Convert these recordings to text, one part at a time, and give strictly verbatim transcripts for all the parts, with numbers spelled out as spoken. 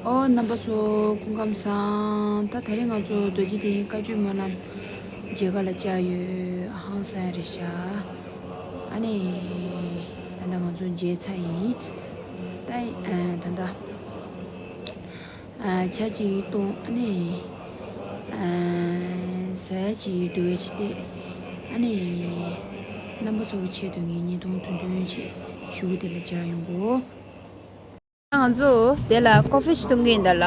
ཨོ་རྣམ་པ་ཚོ་སྐུ་ཁམས་བཟང་། ད་ད་རེས་ང་ཚོ་རྡོ་རྗེ་གདན་བཀའ་བརྒྱུད་སྨོན་ལམ་མཇལ་ཁ་ལ་བཅར་ཡོད། ཧང་སང་རེད་ཤག་ཨ་ནི་ད་ལྟ་ང་ཚོ་མཇལ་ཚར་ཡིན། ད་ད་ལྟ་ཇ་ཅིག་བཏུང་ཨ་ནི་ཟ་ཡ་ཅིག་འདུག་བས་ཅི་སྟེ། ཨ་ནི་རྣམ་པ་ཚོ་གི་ཆེད་དུ་ངས་བརྙན་ཐུང་ཐུང་ཐུང་ཅིག་ཞུ་གི་དེ་ལ་བཅར་ཡོང་གོ། ང་ཚོ་དེ་ལ་ཀོ་ཕི་ཞིག་བཏུང་གི་ཡིན་ད་ལ།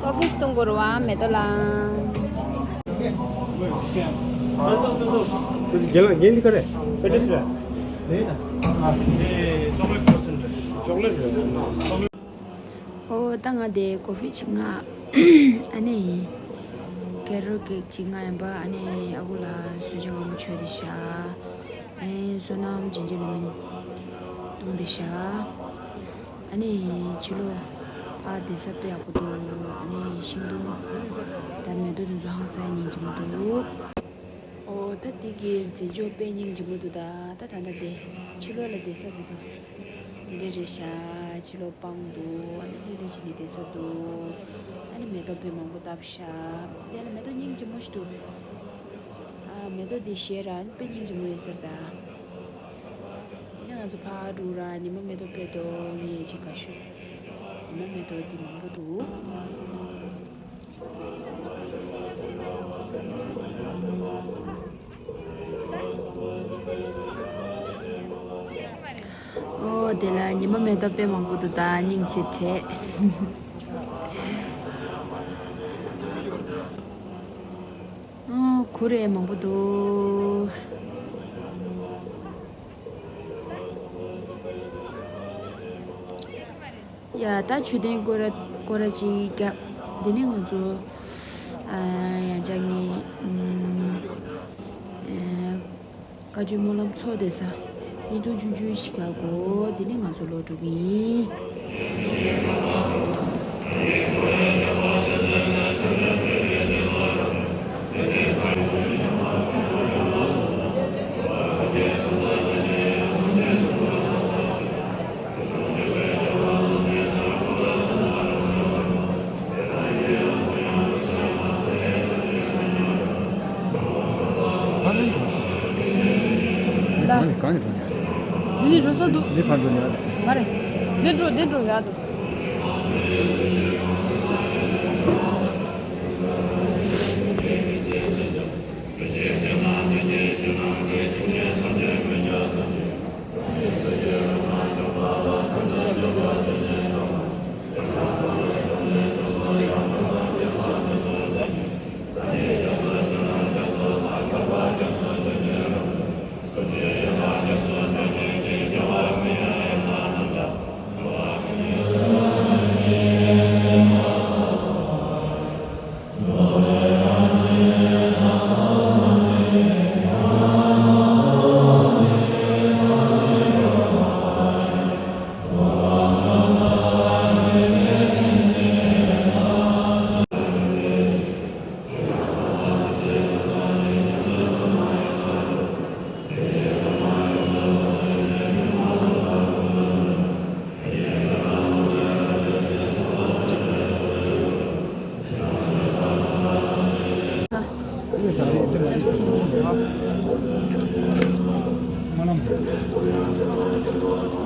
ཀོ་ཕི་ཞིག་བཏུང་དགོས་རེད་བ། མེ་ཏོག་ལ། རྒན་ལགས་རྒན་འདི་ག་རེ་པེ་ཏི་སི་རེད། ལེ་ད་ཨ་ཅོག་ལེ་ཊི་རེད། ཅོག་ལེ་ཊི་རེད། ཨོ་ད་ང་དེ་ཀོ་ཕི་ཅིག་མངགས། ཨ་ནི་ཀེ་རོལ་ཀེག་ཅིག་མངགས་ཡིན་པ། ཨ་ནི་ཨ་ཁུ་ལ་གསོལ་ཇ་མངར་མོ་མཆོད་དེ་བཞག་ཨ་ནི་བསོད་ནམས་བྱིན་གྱིས་བརླབས་མིན་བཏུང་དེ་བཞག་ཨ་ནི་ཕྱི་ལོགས་ཕར་བསྡད་ས་དཔེ་ཡག་པོ་འདུག་ཨ་ནི་ཤིང་སྡོང་དང་མེ་ཏོག་དེ་ཚོ་ཧང་སང་སྙིང་རྗེ་མོ་འདུག་ཨོ་ད་འདི་གི་མཛེས་ལྗོངས་དཔེ་སྙིང་རྗེ་མོ་འདུག་ད་ད་ད་ད་དེ་ཕྱི་ལོགས་ལ་བསྡད་ས་དེ་ཚོ་དེ་འདྲ་རེད་ཤག་ཕྱི་ལོགས་སྤང་འདུག་ཨ་ནི་ལྷོད་ལྷོད་བྱས་ནས་བསྡད་ས་འདུག་ཨ་ནི་མེ་ཏོག་དཔེ་མང་པོ་བཏབ་ཤག་དེ་ལ་མེ་ཏོག་སྙིང་རྗེ་མོ་ཞིག་འདུག་ཨ་མེ་ཏོག་འདི་བཞད་ར་དཔེ་སྙིང་རྗེ་མོ་ཡོད་ས་རེད་ད། དེ་ནས་ང་ཚོ་ཕར་འགྲོ་ར། ཉི་མ་མེ་ཏོག་དཔེ་འདུག་ངས་ཅིག་དགའ་ཤོས་ཉི་མ་མེ་ཏོག་འདི་མང་པོ་འདུག་ཨོ་དེ་ལ་ཉི་མ་མེ་ཏོག་དཔེ་མང་པོ་འདུག་ད་སྙིང་རྗེ་བྲལ། ཨོ་གུར་ཡང་མང་པོ་འདུག་ཡ་ད་མཆོད་རྟེན་སྐོར་ར་སྐོར་ར་ཅིག་བརྒྱབ། དེ་ནས་ང་ཚོ་ཨ་ཡང་བསྐྱར་ངས་ཨ་བཀའ་བརྒྱུད་སྨོན་ལམ་ཚོགས་བསྡད་ས་བརྙན་ཐུང་ཆུང་ཆུང་ཞིག་བཞག་གོ། དེ་ནས་ང་ཚོ་ལོག་འགྲོ་གི་ཡིན། གང་ནས་གང་ནས་འགྲོ་ཡ་ཟེར། འདི་ནས་འགྲོ་ས་འདུག་འདི་ཕར་འགྲོ་ཡ་རེད། མ་རེད། འདི་འགྲོ་འདི་འགྲོ་ཡ་འདུག་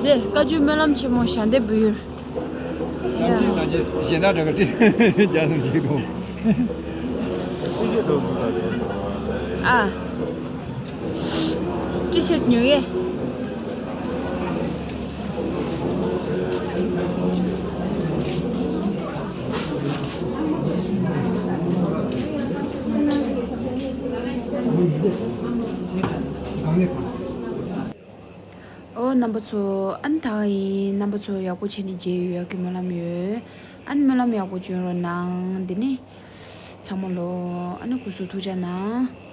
དེ་བཀའ་བརྒྱུད་སྨོན་ལམ་ཆེན་མོ་ཞལ་འདེབས་འབུལ་ཡུལ། བསམ་ཚུལ་དང་ཅི་གཞན་དག་འདྲ་ག་ཏི་རྒྱ་ནམ་ཞིག་དང་། ཨ། ཅི་བཤད་ཉོ་གི། ཨོ་རྣམ་པ་ཚོ། ཨ་ནི་ད་ག་ཡིན། རྣམ་པ་ཚོ་ཡག་པོ་བྱས་ནས་མཇལ་ཡོད། ཡག་གི་སྨོན་ལམ་ཡོད། ཨ་ནི་སྨོན་ལམ་ཡག་པོ་བྱོན་རོགས་གནང་། འདི་ནི་ཚང་མ་ལོ། ཨ་ནི་སྐུ་གཟུགས་ཐུགས་ཅག་གནང་།